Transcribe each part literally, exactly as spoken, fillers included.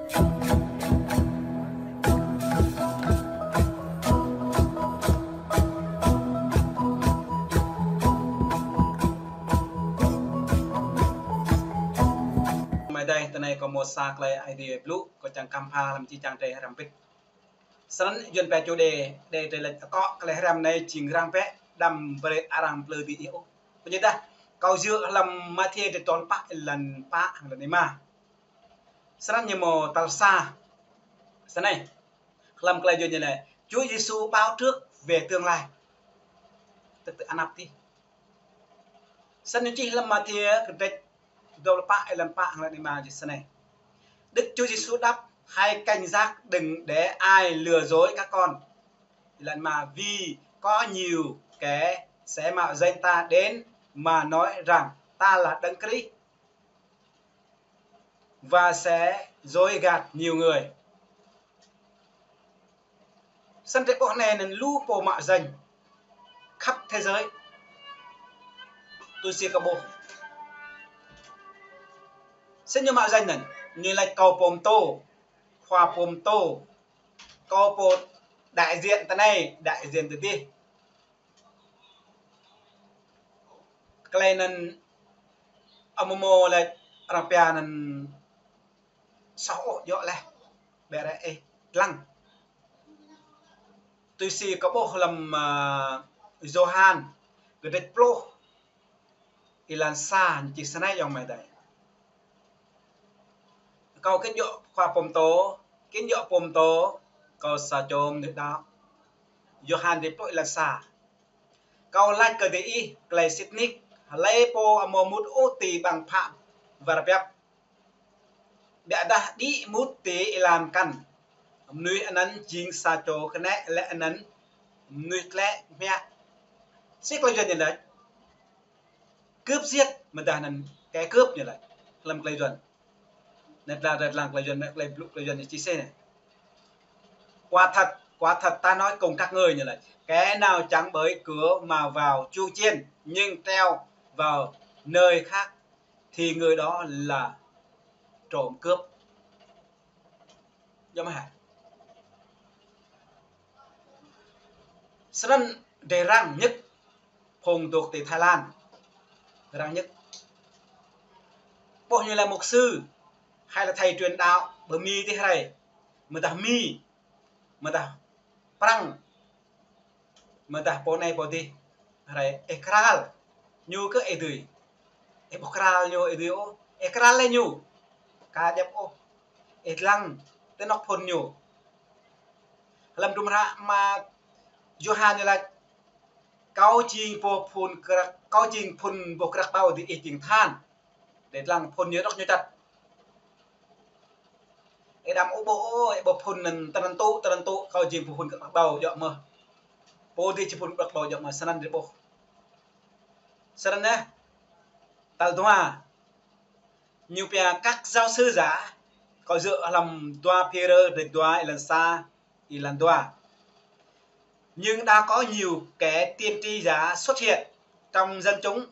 Mai dai, tơ anai kâo mơ̆ sa tơlơi Ơi Adai blŭ, kâo čang khăm pha lăm či čang tơlơi hrăm pĭt. Snăn Yuan pia chủ đề, đề tơlơi lĕ akŏ tơlơi hrăm anai jing răng pĕ, đăm brơi arăng plư tui ih ôh. Pơñu dah, kâo djơ̆ hlăm Mathiơ dua pluh pă, êlan pă hăng êlan rơma. Snăn ñu mơ̆ tal sa. Snăn anai, hlăm tơlơi Yuan ñu lĕ, Chúa Giêsu báo trước về tương lai. Tơ̆ tơ̆ anăp tih. Snăn ñu čih hlăm Mathiơ kơdrêč dua pluh pă, êlan pă hăng êlan rơma čih snei: Đức Chúa Giêsu đáp: Hãy cảnh giác, đừng để ai lừa dối các con. Êlan rơma: Vì có nhiều kẻ sẽ mạo danh ta đến mà nói rằng ta là Đấng Christ, và sẽ dối gạt nhiều người. Snăn drei ƀuh anai anŭn lu pô mạo danh khắp thế giới. Tui si kâo ƀuh. Snăn ñu mạo danh anŭn, ñu laĭ kâo pô pơtô, khua pô pơtô, kâo pô đại diện tơ anai, đại diện tơ adih. Tơlơi anŭn amâo mơ̆ laĭ arăng pia anŭn soh ôh, djơ̆ laih. Ƀiădah ih lăng. Tui si kâo ƀuh hlăm, a, Yôhan kơdrêč pluh, êlan sa, ñu čih snei ayŏng amai adơi. Kâo kĭn djơ̆ khua pô pơtô, kĭn djơ̆ pô pơtô, kâo sa čô mơnuih đaŏ. Yôhan kơdrêč pluh, êlan sa. Kâo laĭ kơ diih tơlơi sĭt nik, hlei pô amâo mŭt ôh ti ƀăng phă wơr biăp, ƀiădah đĭ mŭt ti êlan mơkăn, mơnuih anăn jing sa čô kơnĕ lĕ anăn mơnuih tlĕ mă. Si tơlơi Yuan ñu laĭ, cướp giết, mơ̆ dah anăn kẻ cướp ñu laĭ hlăm tơlơi Yuan. Anai tơlơi, tơlơi tơlơi Yuan, tơlơi blŭ tơlơi Yuan ñu čih snei anai: Quả thật, quả thật ta nói cùng các ngươi, ñu laĭ, kẻ nào chẳng bởi cửa mà vào chuông chiên, nhưng trèo vào nơi khác, thì người đó là trộm cướp. Djơ̆ mơ̆ hă? Snăn drei răng nhất, phung dôk ti Thái Lan. Răng nhất. Ƀuh ñu lĕ mục sư, hay là thầy truyền đạo, ƀơi Mi tih hrơi. Mơ̆ dah Mi, mơ̆ dah Prăng, mơ̆ dah pô anai pô adih. Hrơi ih kral ñu kơ ih dưi. Ih ƀuh kral ñu ih dưi ôh. Ih kral lĕ ñu. Ka djăp ôh. Ih lăng tơ anŏ phŭn ñu. Hlăm hdruôm hră mơ̆ Yôhan ñu laĭ: Kâo jing pô phŭn krăk, kâo jing phŭn boh krăk ƀâo, diih jing than. Drei lăng phŭn ñu rŏk ñu čăt. Ih đăm ƀuh ôh, ih ƀuh phŭn anăn tơnăn tŭ, tơnăn tŭ, kâo jing pô phŭn krăk ƀâo, djơ̆ mơ̆. Pô adih jing phŭn krăk ƀâo, djơ̆ mơ̆, snăn drei ƀuh. Snăn anai, tal dua. Ñu pia các giáo sư giả, kâo djơ̆ hlăm dua Pêtrô, kơdrêč dua, êlan sa, êlan dua. Nhưng đã có nhiều kẻ tiên tri giả xuất hiện trong dân chúng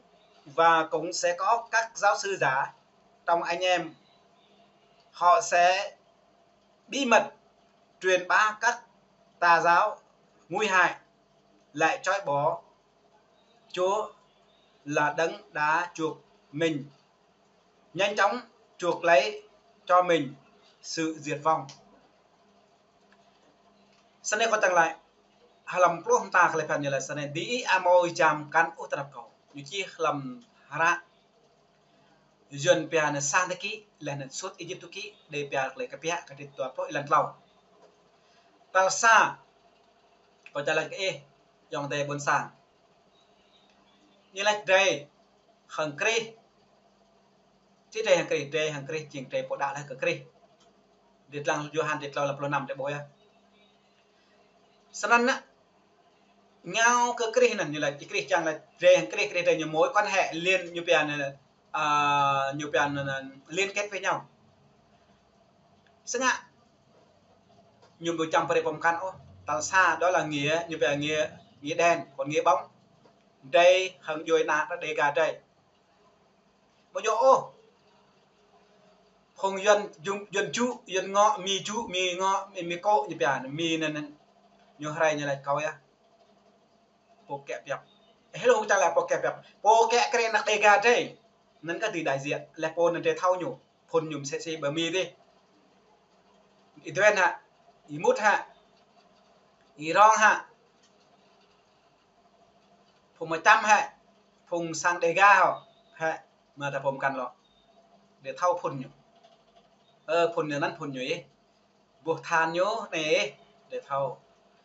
và cũng sẽ có các giáo sư giả trong anh em. Họ sẽ bí mật truyền bá các tà giáo nguy hại, lại chối bỏ Chúa là Đấng đã chuộc mình, nhanh chóng chuộc lấy cho mình sự diệt vong. Snăn kâo čang laĭ, hlăm pluh mta tơlơi phiăn ñu laĭ snăn, diih amâo jam mơkăn ôh tơnap kâo. Ñu čih hlăm hră Yuan pia anăn Sang Tơkĭ, leh anăn Xuất Ê-díp Tơkĭ, drei pia tơlơi Kbiă, kơdrêč dua pluh, êlan klâo. Tal sa, kâo čang laĭ kơ ih, ayŏng adơi ƀuôn sang. Ñu laĭ drei hăng Krist. Či drei hăng Krist, drei hăng Krist, jing drei pô đaŏ laih kơ Krist. Drei lăng Yôhan kơdrêč klâo, êlan pluh năm drei ƀuh yơh. Snăn anai, ngă kơ Krist anăn, ñu laĭ, Krist čang laĭ, drei hăng Krist, Krist drei ñu mối quan hệ liên, ñu pia anăn, a, ñu pia anăn, liên kết với nhau. Snăn anai, ñu ƀu čăm brơi pơmkăn ôh. Tal sa, đó là nghĩa, ñu pia nghĩa, nghĩa đen, còn nghĩa bóng. Drei hăng djuê ana drei, Đêga drei. Ƀu djơ̆ ôh. Phung Yuan, Yuan, Yuan čŭ, Yuan ngŏ, Mi čŭ, Mi ngŏ, Mi, Mi kô̆ ñu pia, Mi anŭn, anŭn. Ñu hrơi ñu laĭ kâo yơh. Pô kĕ pơhiăp. Ơ, hello, čang laĭ pô kĕ pơhiăp. Pô kĕ kơ rĕ anăk Đêga drei. Anŭn kơ tui đại diện. Laih pô anŭn drei thâo ñu. Phŭn ñu mơsĕ si ƀơi Mi dih. Ih Duen hă? Ih Mŭt hă? Ih Rong hă? Phung Mơčăm hă? Phung sang Đêga hă? Hă? Mă ta pô mơkăn lŏ. Drei thâo phŭn ñu. Ơ, phŭn ñu anŭn phŭn ñu ih. Boh than ñu anai, drei thâo.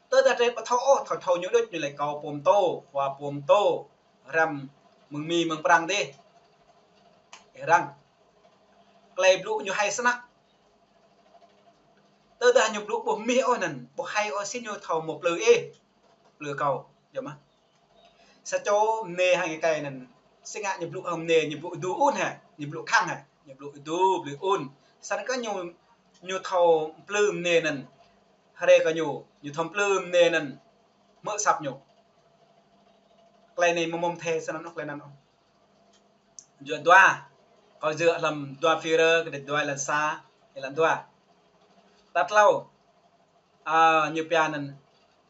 Tơdah drei ƀu thâo ôh, thâo thâo ñu đôč ñu laĭ kâo pô mtô, khua pô mtô, răm mơ̆ng Mi mơ̆ng Prang dih. Ơ, răng. Tơlơi blŭ ñu hai snăk. Tơdah ñu blŭ ƀu mih ôh anŭn, ƀu hai ôh si ñu thâo mơ̆ plư ih. Plư kâo, yơh mă. Sa čô mơnê hăng ih kơi anŭn, si ngă ñu blŭ hăng mơnê, ñu blŭ êdu ŭn hă, ñu blŭ khăng hă, ñu blŭ êdu, blŭ ŭn. Săn kơ ñu, ñu thâo plư mơnê anŭn, hrơi kơ ñu, ñu thâo plư mơnê anŭn, hmư̆ asăp ñu. Tơlơi anai mơ̆ mơ̆ thê săn anŭn, tơlơi anŭn. Yua dua, kâo yua lăm dua Phi-rơ, kơ dua êlan sa, êlan dua. Tal klâo, a, ñu pia anŭn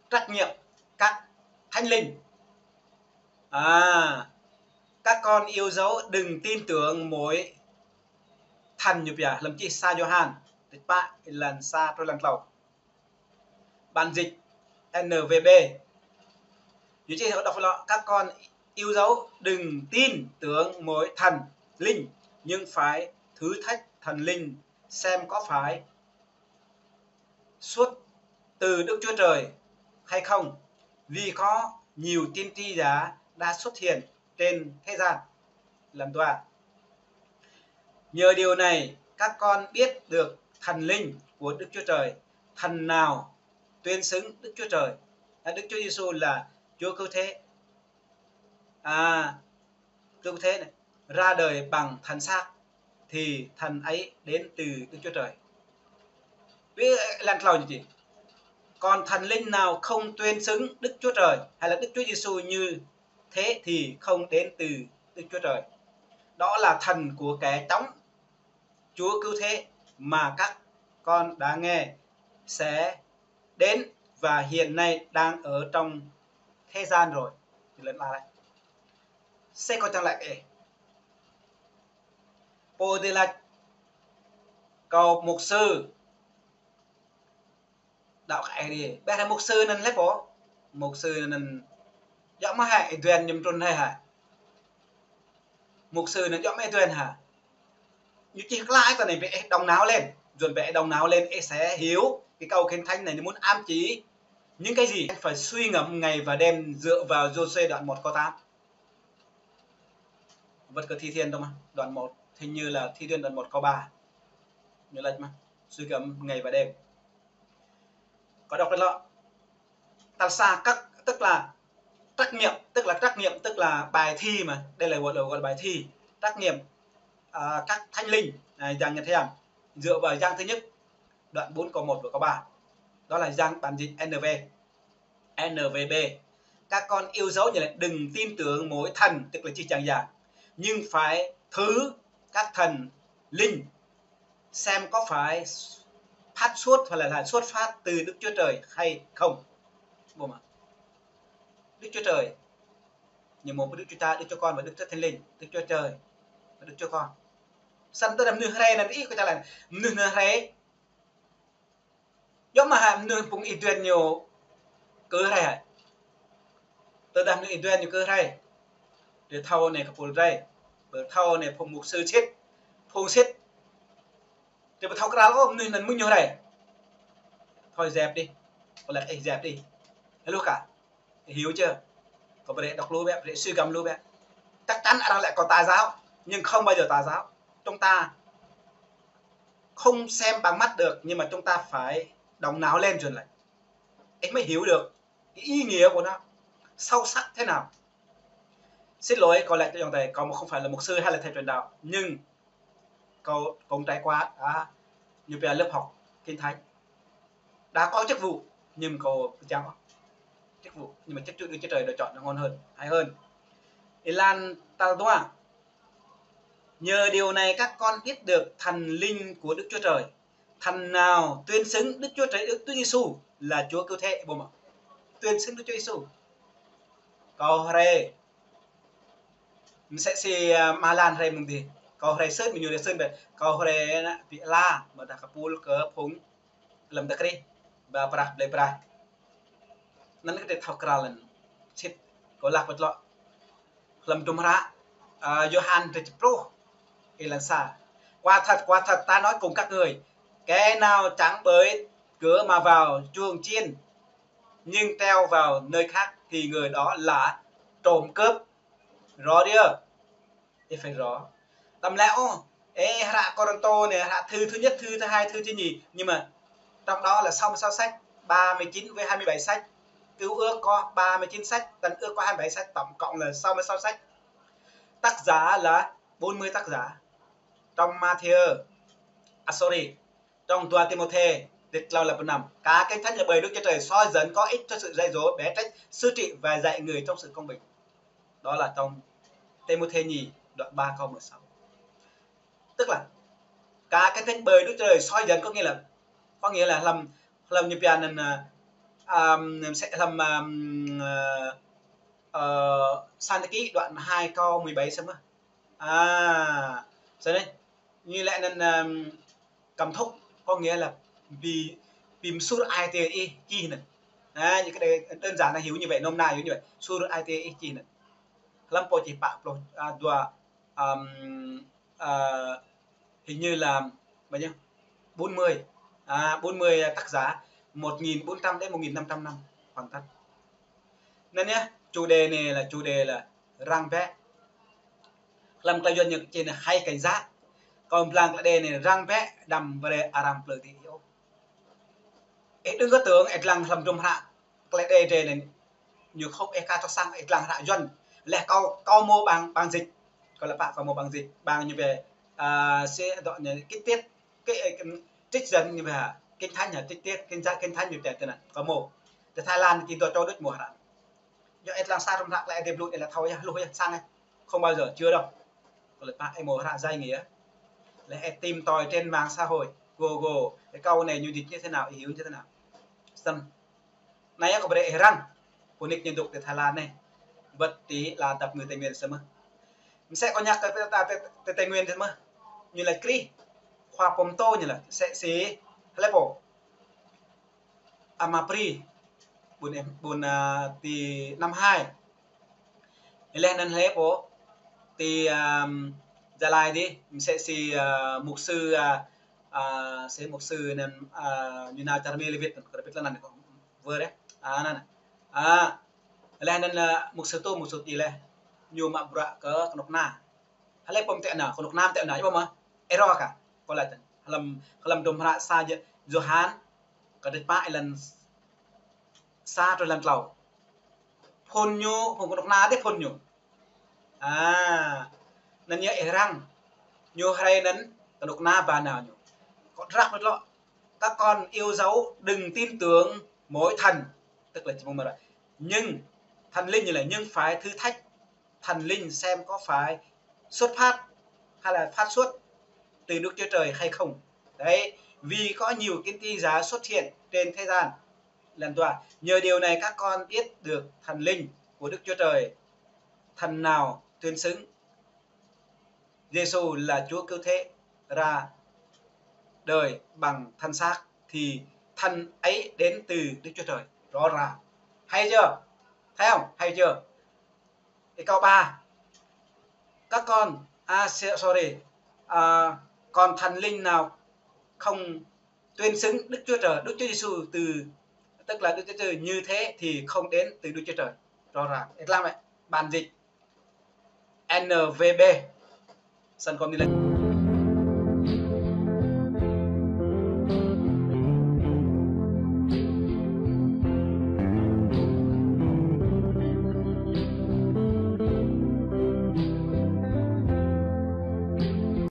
trách nhiệm các thánh linh. À, các con yêu dấu đừng tin tưởng mỗi thần, ñu pia lăm čih sa Yôhan, dêh pă êlan sa truh êlan klâo. Bản dịch N V B. Ñu čih đọc là các con yêu dấu đừng tin tưởng mỗi thần linh, nhưng phải thử thách thần linh xem có phải xuất từ Đức Chúa Trời hay không, vì có nhiều tiên tri giả đã xuất hiện trên thế gian. Êlan dua. Nhờ điều này, các con biết được thần linh của Đức Chúa Trời, thần nào tuyên xưng Đức Chúa Trời, à, Đức Chúa Giêsu là Chúa Cứu Thế. À, Chúa Cứu Thế này, ra đời bằng thân xác, thì thần ấy đến từ Đức Chúa Trời. Ƀiă êlan klâo ñu čih. Còn thần linh nào không tuyên xưng Đức Chúa Trời hay là Đức Chúa Giêsu như thế thì không đến từ Đức Chúa Trời. Đó là thần của kẻ chống Chúa Cứu Thế mà các con đã nghe sẽ đến và hiện nay đang ở trong thế gian rồi. Êlan klâo. Sĕ kâo čang laĭ kơ ih. Pô dih laĭ kâo mục sư. Đaŏ kơ Ơi Adai. Ƀiă hrơi mục sư anŭn lĕ pô. Mục sư anŭn djŏ mơ̆ hă, ih Duen ñu mtrŭn hơi hă. Mục sư anŭn djŏ mơ̆ ih Duen hă. Ñu čih klă ih tơ anai, ƀiă ih đồng não lên. Dŏn ƀiă ih đồng não lên, ih sẽ hiểu cái câu Kinh Thánh này nó muốn ám chỉ những cái gì. Anh phải suy ngẫm ngày và đêm dựa vào Giô-suê đoạn một câu tám. Wơ̆t kơ Thi Thiên dong mơ̆, đoạn một, hình như là Thi Thiên đoạn một câu ba. Ñu laĭ mơ̆, suy ngẫm ngày và đêm. Kâo đọc lên lŏ. Tal sa, các, tức là trắc nghiệm, tức là trắc nghiệm, tức là bài thi mà. Đây là gọi là, gọi là bài thi. Trắc nghiệm, à, các thánh linh, à, Giang Nhật Thiam. Dựa vào Giang thứ nhất, đoạn bốn câu một và câu ba. Đó là Giang bản dịch N V. N V B. Các con yêu dấu, như là đừng tin tưởng mỗi thần, tức là chỉ chàng giảng, nhưng phải thử các thần linh xem có phải phát xuất hoặc là, là xuất phát từ Đức Chúa Trời hay không. Ƀu mă. Đức Chúa Trời. Ñu mơ̆ Đức Chúa Cha, Đức Chúa Con và Đức Chúa Thánh Linh. Đức Chúa Trời và Đức Chúa Con. Săn tơdah mơnuih hrơi anŭn ih kơ čang laĭ. Mơnuih anŭn hrơi Djŏp mơ̆ hă mơnuih phung ih duen ñu kơ hrơi hă? Tơdah mơnuih ih duen ñu kơ hrơi, drei thâo anai kơ pul drei, drei thâo anai phung mục sư sĭt, phung sĭt. Drei ƀu thâo krăn ôh mơnuih anŭn mơ̆ng ñu hrơi. Thôi dẹp đi. Kâo laĭ ih dẹp đi. Hluh kah. Hiểu chưa? Kâo brơi đọc lu biă, brơi suy gẫm lu biă. Chắc chắn arăng laĭ kâo tà giáo, nhưng không bao giờ tà giáo. Chúng ta không xem bằng mắt được, nhưng mà chúng ta phải động não lên rồi lại, ih mới hiểu được cái ý nghĩa của nó sâu sắc thế nào. Xin lỗi, kâo laĭ cho dòng thầy, kâo mà không phải là mục sư hay là thầy truyền đạo, nhưng kâo cũng trải qua, à, ñu pia lớp học Kinh Thánh. Đã có chức vụ, nhưng kâo ƀu kiăng chức vụ, nhưng mà chức Chúa Đức Chúa Trời đã chọn nó ngon hơn, hay hơn. Êlan tal dua. Nhờ điều này các con biết được thần linh của Đức Chúa Trời. Thần nào tuyên xứng Đức Chúa Trời, Đức Chúa Giêsu là Chúa Cứu Thế, ƀuh mơ̆? Tuyên xứng Đức Chúa Giêsu. Kâo hrơi, msĕ si, a, mơ̆ lan hrơi mơ̆ng dih. Kâo hrơi sưn, mơñu hrơi sưn bĕ. Kâo hrơi ană ƀĭ la, ƀôdah kơpul kơ phung lăm tơkrih, ba prah, blơi prah. Anŭn kơ tơlơi thâo krăn lĕn. Sĭt, kâo lăk pơtlŏ. Hlăm hdruôm hră, a, Yôhan hrơi pluh, êlan sa. Quả thật, quả thật, ta nói cùng các ngươi, kẻ nào chẳng bởi cửa mà vào chuồng chiên, nhưng trèo vào nơi khác, thì người đó là trộm cướp. Rõ chưa? Ih phải rõ. Tơdah lĕ, ô, ê, hră Kôrintô anai, hră thư thứ nhất, thư thứ hai, thư thứ nhì. Nhưng mà trong đó là sáu mươi sáu sách, ba mươi chín với hai mươi bảy sách. Cựu ước có ba mươi chín sách, Tân ước có hai mươi bảy sách, tổng cộng là sáu mươi sáu sách. Tác giả là bốn mươi tác giả. Trong Matthew, à, sorry, trong dua Timôthê, hrơi klâo êlan pluh năm. Cả Kinh Thánh là bởi Đức Chúa Trời soi dẫn có ích cho sự dạy dỗ, bẻ trách, sư trị và dạy người trong sự công bình. Đó là trong Timôthê nhì, đoạn ba câu mười sáu. Tức là cả Kinh Thánh bởi Đức Chúa Trời soi dẫn, có nghĩa là, có nghĩa là hlăm, hlăm ñu pia anŭn, à, à, sẽ hlăm, à, ờ, Sa Tô Ký đoạn hai câu mười bảy xem á. À, sau đây, ñu lĕ anŭn, ừm, cảm thụ, có nghĩa là ƀing, ƀing msur ai tiê ih čih anŭn. À, những cái đây đơn giản là hiểu như vậy, nôm na hiểu như vậy. Msur ai tiê ih čih anŭn. Hlăm pô čih pă pluh, à, dua, ừm, à, hình như là bao nhiêu? Bốn mươi. À, bốn mươi tác giả, một nghìn bốn trăm đến một nghìn năm trăm năm hoàn tất. Anŭn yơh, chủ đề anai là chủ đề là răng bĕ. Hlăm klei Yuan ñu čih anai hãy cảnh giác. Kâo lăng klei Êđê anai răng bĕ, đăm brơi arăng plư ti ih ôh. Ih đừng có tưởng ih lăng hlăm hdruôm hră klei Êđê drei anai ñu khŏm ih ka čŏk sang, ih lăng hră Yuan. Lĕ kâo, kâo mâo bản, bản dịch. Kâo lĕ pă kâo mâo bản dịch. Bản ñu ƀĕ, à, sẽ dŏ ñu kit tiết, cái, cái, trích dẫn ñu ƀĕ Kinh Thánh hă, trích tiết Kinh Thánh, Kinh Thánh ñu ƀĕ tui anŭn. Kâo mâo. Tơ Thái Lan či dŏ čô đôč mâo hră. Yua ih lăng sa hrŏm hră klei Êđê blŭ ih lăng thâo yơh, hluh yơh, sang yơh. Không bao giờ, chưa đâu. Kâo lĕ pă ih mâo hră giải nghĩa. Lĕ ih tìm tòi trên mạng xã hội, Google, cái câu này ñu dịch như thế nào, ih hiểu như thế nào. Snăn. Anai yơh kâo brơi ih răng. Pô nik ñu dŏ ti Thái Lan anai. Bĕ ti la dăp ngư Tây Nguyên samơ̆. Msĕ kâo ñăk kơ ti, ti, ti Tây Nguyên samơ̆. Ñu laĭ Krist. Khua pơtô ñu laĭ. Msĕ si, hlơi pô. Ama Pri, ƀuôn, ƀuôn, à, ti Nam Hai. Lĕ anŭn hlơi pô, ti, à, Gia Lai dih, msĕ si, à, mục sư, à, à, si mục sư anŭn, à, ñu nao čar Mi lĕ wĭt, kơ wĭt lăng anŭn, wơr yơh. À, anŭn. À, lĕ anŭn, à, mục sư tu, mục sư ti lĕ, ñu mă bruă kơ kơnuk kơna. Hlơi pô mơtĕk nao, kơnuk kơna mơtĕk nao, yua mơ̆? Ih rô kah. Kâo laĭ tăn. Hlăm, hlăm hdruôm hră sa Yô-, Yôhan, kơ drơi pă êlan sa truh êlan klâo. Phŭn ñu, phŭn kơnuk kơna dih phŭn ñu. À, anŭn yơh ih răng. Ñu hrơi anŭn, kơnuk kơna ba nao ñu. Kâo drăp mơ̆ tlŏ. Các con yêu dấu, đừng tin tưởng mỗi thần. Tức là chỉ mong mà rồi. Nhưng, thần linh là nhưng phải thử thách thần linh xem có phải xuất phát hay là phát xuất từ Đức Chúa Trời hay không. Đấy, vì có nhiều tiên tri giả xuất hiện trên thế gian. Lần dua, nhờ điều này các con biết được thần linh của Đức Chúa Trời, thần nào tuyên xứng Giêsu là Chúa Cứu Thế ra đời bằng thân xác thì thần ấy đến từ Đức Chúa Trời. Rõ ràng. Hay chưa? Thấy không? Hay chưa? Cái câu ba. Các con, à, se-, sorry. À, còn thần linh nào không tuyên xứng Đức Chúa Trời, Đức Chúa Giêsu từ, tức là Đức Chúa Trời như thế thì không đến từ Đức Chúa Trời. Rõ ràng. Ih lăng mơ̆? Bản dịch N V B. Snăn kâo mơ̆ laĭ.